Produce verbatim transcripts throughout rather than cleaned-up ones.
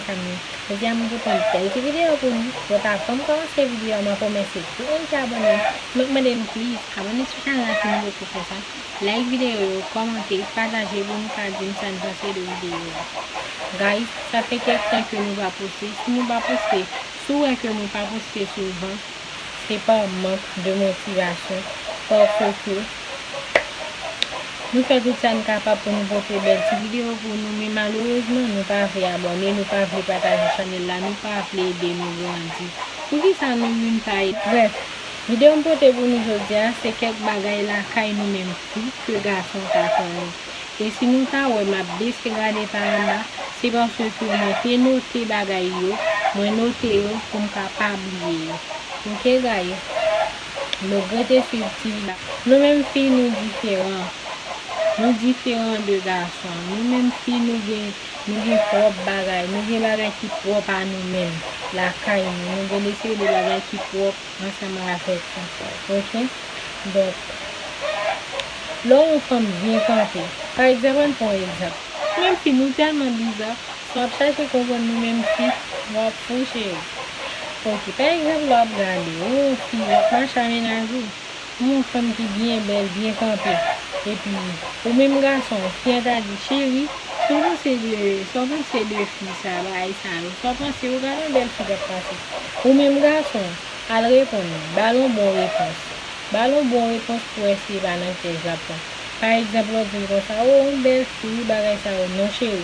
Fanmi, jodi a m pote yon bèl ti videyo pou nou. Bon, avan m kòmanse videyo a, m ap remèsye tout moun ki abòne. M ap mande nou, please, abòne sou chanèl la si nou poko fè sa. Like videyo yo, kòmante, pataje pou nou ka di m sa n panse de videyo a. Guys, sa fè kèk tan ke nou pa poste. Si nou pa poste, si w wè ke mwen pa poste souvan, se pa mank de motivasyon, paske nou fè tout sa n kapab pou nou pote bèl ti videyo pou nou, men malerezman, nou pa vle abòne, nou pa vle pataje chanèl la, nou pa vle ede nou grandi. Poukisa nou youn pa ede? Brèf, videyo m pote pou nou jodi a, se kèk bagay lakay nou menm fi ke gason ka konnen. E si nou ta wè m ap bese gade pa anba, se paske mwen te note bagay yo, mwen note yo pou m ka pa bliye yo. Oke, guys? Donk, rete swiv ti videyo. Nou menm fi, nou diferan. Nou diferan de gason. Nou menm fi, nou gen, nou gen pwòp bagay. Nou gen bagay ki pwòp a nou menm, lakay nou. Nou gen de seri de bagay ki pwòp ansanm avèk nou. Oke? Donk, lè w yon fanm byen kanpe, pa egzanp, ann pran yon egzanp. Nou menm fi, nou tèlman biza, si w ap chache konprann nou menm fi, w ap fou, cheri. Oke, pa egzanp, lè w ap gade, ou yon fi, w ap mache a mennaj ou, ou yon fanm ki byen bèl, byen kanpe, epi ou menm gason, fi an ta di, cheri, sa w panse de, sa w panse de fi sa, bagay sa yo, sa w panse, ou gade yon bèl fi k ap pase. Ou menm gason, al reponn li, ba l yon bon repons. Ba l yon bon repons pou wè si e pa nan pyèj l ap pran. Pa egzanp, lè w di l konsa, o, yon bèl fi, wi, bagay sa yo. Non, cheri.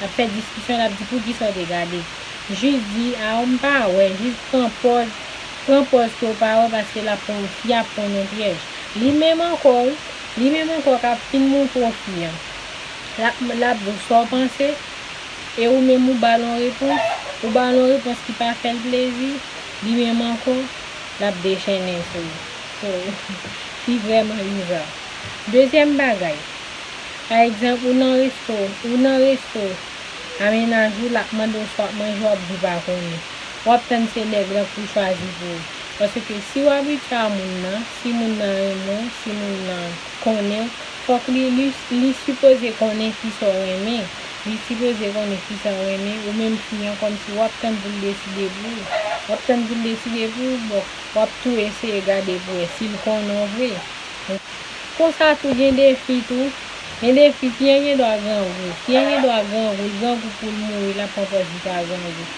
L ap fè diskisyon, l ap di, poukisa w te gade? Jis di, a, m pa wè, jis pran pòz, pran pòz ke w pa wè, paske l ap pran, fi a ap pran nan pyèj. Li menm ankò, wi, li menm ankò k ap fin montre w fi an. L ap, l ap di w sa w panse, e ou menm ou ba l yon repons, ou ba l yon repons ki pa fè l plezi, li menm ankò, l ap dechennen sou ou. So, fi vrèman bizar. Dezyèm bagay, pa egzanp, ou nan resto, ou nan resto, a mennaj ou, l ap mande w sa w ap manje, w ap di w pa konnen. W ap tann se nèg lan pou chwazi pou ou. Paske si w abitye a moun nan, si moun nan renmen w, si moun nan konnen w, fòk li, li, li sipoze konnen kisa w renmen. Li sipoze konnen kisa w renmen. Ou menm fi an, kòmsi w ap tann pou l deside pou ou. W ap tann pou l deside pou ou, bon, w ap tou eseye gade pou wè si l konnen w vre. Konsa tou, gen de fi tou, gen de fi, fi an gen dwa grangou. Fi an gen dwa grangou, l grangou pou l mouri, l ap pran pòz li pa grangou.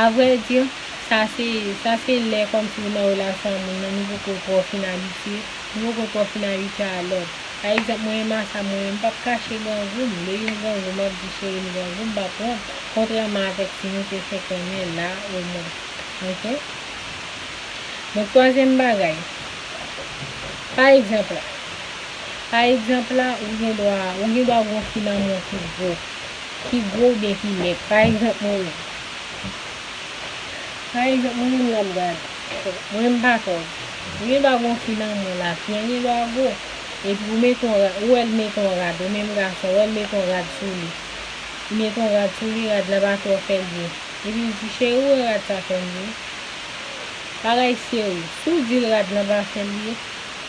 Avrèdi, sa se, sa se lè kòmsi ou nan relasyon a moun nan, nou poko twò fin abitye, nou poko twò fin abitye a lòd. Pa egzanp, mwen menm a sa, mwen menm, m p ap kache grangou m. Lè yon grangou, m ap di, cheri, m grangou, m p ap wont. Kontrèman avèk si nou te fenk renmen la omwen. Oke? Donk, twazyèm bagay. Pa egzanp la. Pa egzanp la, ou gen dwa, ou gen dwa gon fi nan men w ki gwo. Ki gwo oubyen ki mèg. Pa egzanp, mwen menm. Pa egzanp, mwen menm n ap gade. Mwen m pa tòg. Ou gen dwa gon fi nan men w la, fi an gen dwa gwo. Epi ou mete yon ra-, ou wè l mete yon rad, ou menm gason, ou wè l mete yon rad sou li. Li mete yon rad sou li, rad la pa twò fè l byen. Epi l di, cheri, ou wè rad sa fè m byen? Bagay serye. Si w di l rad lan pa fè l byen,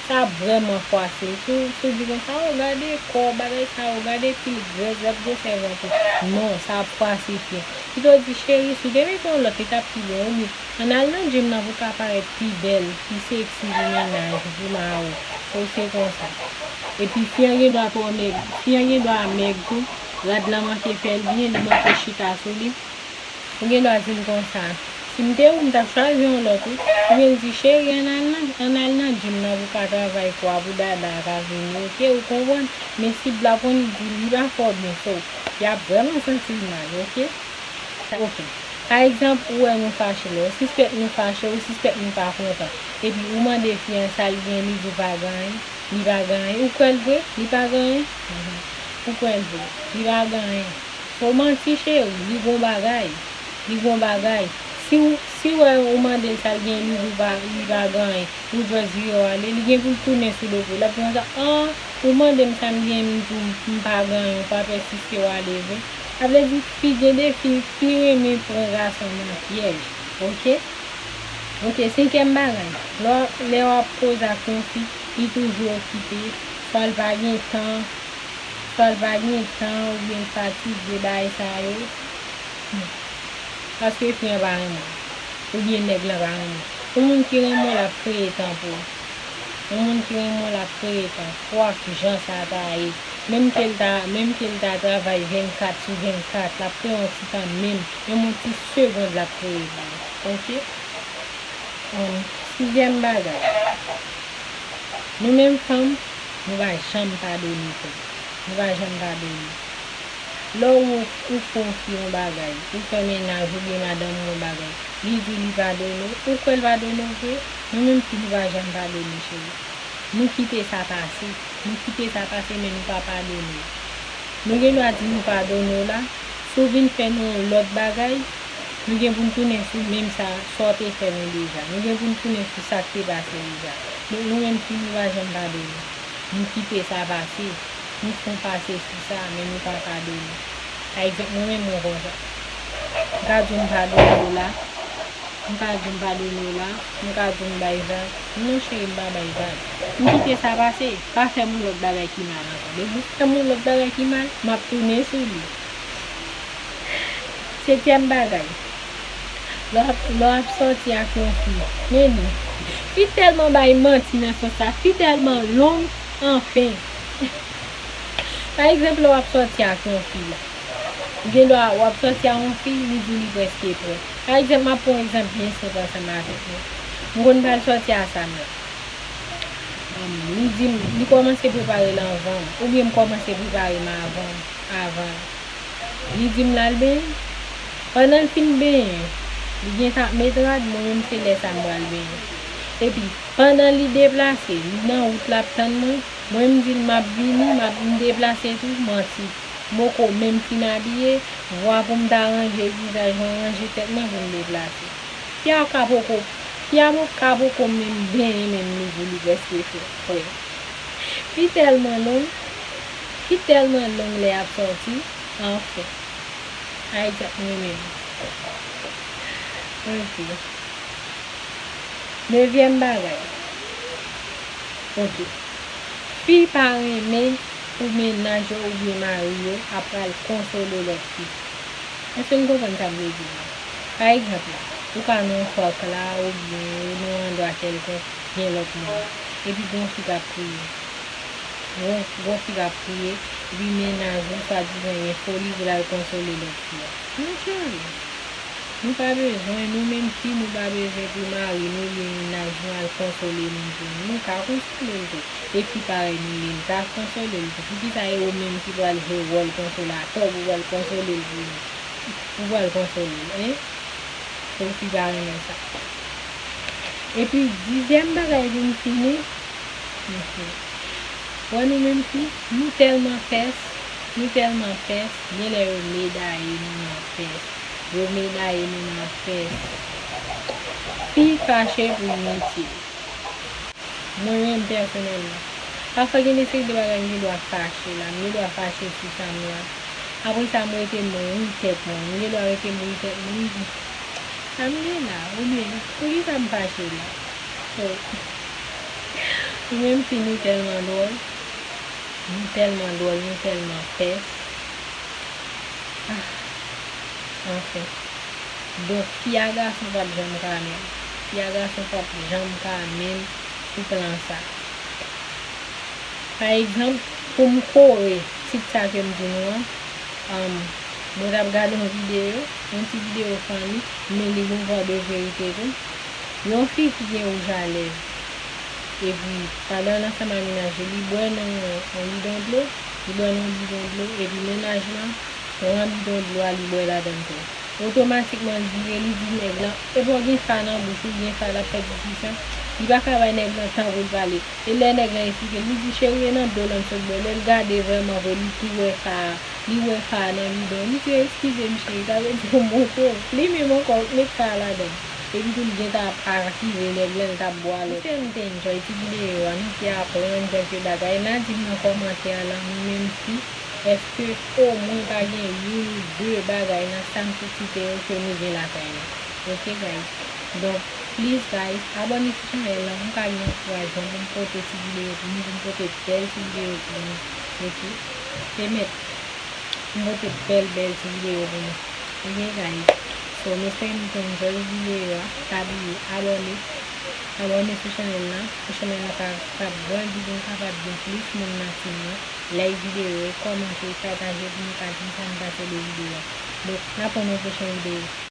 sa ap vrèman fwase l. Si w, si w di konsa, o, gade kò w, bagay sa yo, gade pil grès, gad gwosè vant ou. Non, sa ap fwase fi an. Pito w di, cheri, si w te mete yon lòt, li t ap pi bon, oubyen ann al nan gym nan pou w ka parèt pi bèl, pi seksi pou mennaj ou, pou mari w. So, se konsa. Epi fi an gen dwa twò mèg, fi an gen dwa mèg tou, rad lan manke fè l byen, li manke chita sou li. Ou gen dwa di l konsa, si m te ou, m t ap chwazi yon lòt, wi. Oubyen l di, cheri, ann al nan, ann al nan gym nan pou w ka travay kò a, pou dada a ka vini, oke? Ou konprann? Men si l ap konn, li di, li pa fè w byen, so, y ap vrèman santi l mal, oke? Oke. Pa egzanp, ou wè nou fache, lè w sispèk nou fache, ou sispèk nou pa kontan. Epi ou mande fi an sa l gen, li di w pa gen anyen, li pa gen anyen. Ou kwè l vre? Li pa gen anyen? Mhm. Ou kwè l vre? Li pa gen anyen. Fò w manti, cheri, li gon bagay. Li gon bagay. Si w, si w wè ou mande l sa l gen, li di w pa, li pa gen anyen, ou just vire w ale, li gen pou l tounen sou do pou l. L ap di konsa, an, ou mande m sa m gen, m di w m pa gen anyen, ou pa pèsiste w ale vre. Sa vle di fi, gen de fi, fi renmen pran gason nan pyèj, oke? Oke, senkyèm bagay, lè w, lè w ap koze ak yon fi, li toujou okipe, swa l pa gen tan, swa l pa gen tan, oubyen l fatige, bagay sa yo. Hmm. Paske fi an pa renmen w. Oubyen nèg lan pa renmen w. Yon moun ki renmen w, l ap kreye tan pou ou. Yon moun ki renmen w, l ap kreye tan. Kwak jan sa ta ye. Menm ke l ta, menm ke l ta travay vennkat sou vennkat, l ap kreye yon ti tan menm. Menm yon ti segond, l ap kreye pou ou. Oke? Hum, sizyèm bagay. Nou menm fanm, nou pa janm padone frè. Nou pa janm padone. Lè w, ou fè yon fi yon bagay, ou fè mennaj oubyen madanm ou yon bagay, li di w li padone w, ou kwè l padone w vre? Nou menm fi, nou pa janm padone, cheri. Nou kite sa pase. Nou kite sa pase, men nou pa padone. Nou gen dwa di nou padone w la, si w vin fè nou yon lòt bagay, nou gen pou n tounen sou menm sa, sa w te fè nou deja. Nou gen pou n tounen sou sa k te pase deja. Donk, nou menm fi, nou pa janm padone. Nou kite sa pase. Nou fè w pase sou sa, men nou pa padone. Pa egzanp, mwen menm, mwen konsa. M ka di w m padone w la. M ka di w m padone w la. M ka di w m bay vag. Non, cheri, m pa bay vag. M kite sa pase. Pa fè m yon lòt bagay ki mal ankò. Depi w fè m yon lòt bagay ki mal, m ap tounen sou li. Setyèm bagay. Lè w ap, lè w ap sòti ak yon fi, men li. Fi tèlman bay manti nan sans sa. Fi tèlman long, anfen. Pa egzanp, lè w ap sòti ak yon fi la. Ou gen dwa w ap sòti ak yon fi, li di w li prèske prè. Pa egzanp, m ap pran yon egzanp byen senp ansanm avèk nou. M konn pral sòti a Sam la. Li di m, li kòmanse prepare l anvan m, oubyen m kòmanse prepare m avan, avan l. Li di m l al benyen. Pandan l fin benyen, li gentan ap met rad, mwen menm se lè sa m pral benyen. Epi, pandan li deplase, li nan wout l ap tann mwen, mwen m di l m ap vini, m ap, m deplase tou, manti. M poko menm fin abiye, vwa pou m ta ranje vizaj mwen, ranje tèt mwen pou m deplase. Fi a ka poko, fi a mo ka poko menm benyen menm li di w li prèske fè, frè. Fi tèlman long, fi tèlman long lè y ap sòti, anfen. Ay, djòb mwen menm. Oke. Nevyèm bagay. Oke. Fi pa renmen pou mennaj yo oubyen mari yo ap pral konsole lòt fi. Èske n konprann sa m vle di la? Pa egzanp la, ou ka nan yon pak la oubyen ou nan yon andwa kèlkonk, gen lòt moun. Epi gon fi k ap kriye. Gon, gon fi k ap kriye, epi mennaj ou swadizan gen foli pou l al konsole lòt fi a. Monchè, nou pa bezwen, nou menm fi, nou pa bezwen pou mari nou oubyen mennaj nou al konsole moun pou nou. Nou ka konsole l tou. E fi parèy nou ye, n ka konsole l tou. Poukisa e ou menm ki pral jwe wòl konsolatè, ou pral konsole l pou nou? Ou pral konsole l, en? Fo fi pa renmen sa. Epi, dizyèm bagay pou m fini, wè nou menm fi, nou tèlman pès, nou tèlman pès, genlè yo medaye nou nan pès. Yo medaye nou nan pès. Fi fache pou initye. Mwen menm pèsonèlman, pafwa gen de seri de bagay m gen dwa fache la, m gen dwa fache sou sa m la. Apre sa, m rete m ri tèt mwen, m gen dwa rete m ri tèt mwen, m di, sa m gen la, oubyen, poukisa m fache la? So, nou menm fi, nou tèlman dwòl, nou tèlman dwòl, nou tèlman pès. Ah, anfen. Donk, fi a gason p ap janm ka menm. Fi a gason p ap janm ka menm pou plan sa. Pa egzanp, pou m kore tit sa ke m di nou an, um, mwen t ap gade yon videyo, yon ti videyo fanmi, men li gon vwa de verite tou. Yon fi ki gen wouj a lèv, epi pandan l ansanm a mennaj li, li bwè nan yon bidon dlo, li bwè nan yon bidon dlo, epi mennaj lan pran bidon dlo a, li bwè ladan l tou. Otomatikman, l vire, li di nèg lan, epi w gen fa nan bouch ou, gen fa l ap fè diskisyon, li pa ka bay nèg lan tan pou l pale. E lè nèg lan esplike l, li di, cheri, e nan dlo l m sot bwè. Lè l gade vrèman vre, li pi wè fa a, li wè fa a nan bidon. Li di, eskize m, cheri, sa vle di w montre w. Li menm ankò, met fa a ladan l. Epi tou, li gentan ap akize nèg lan, l t ap bwale. Mesye, m te enjoy ti videyo a, nou te aprann kèlke bagay. N a di m nan kòmantè a la, nou menm fi, èske omwen pa gen youn ou de bagay nan sa m sot site yo ke nou gen lakay nou? Oke, guys. Donk, please, guys, abòne sou chanèl la pou m ka gen ankourajman pou m pote ti videyo pou nou, pou m pote bèl ti videyo pou nou. Oke? Pèmèt m pote bèl, bèl ti videyo pou nou. Oke, guys? So, m espere nou te enjoy videyo a. Pa bliye abòne. Abòne sou chanèl la pou chanèl la ka, ka grandi, pou nou kapab gen plis moun nan team nan. Like videyo, kòmante, pataje pou nou ka di sa n panse de videyo a. Donk, n ap wè nan pwochen videyo.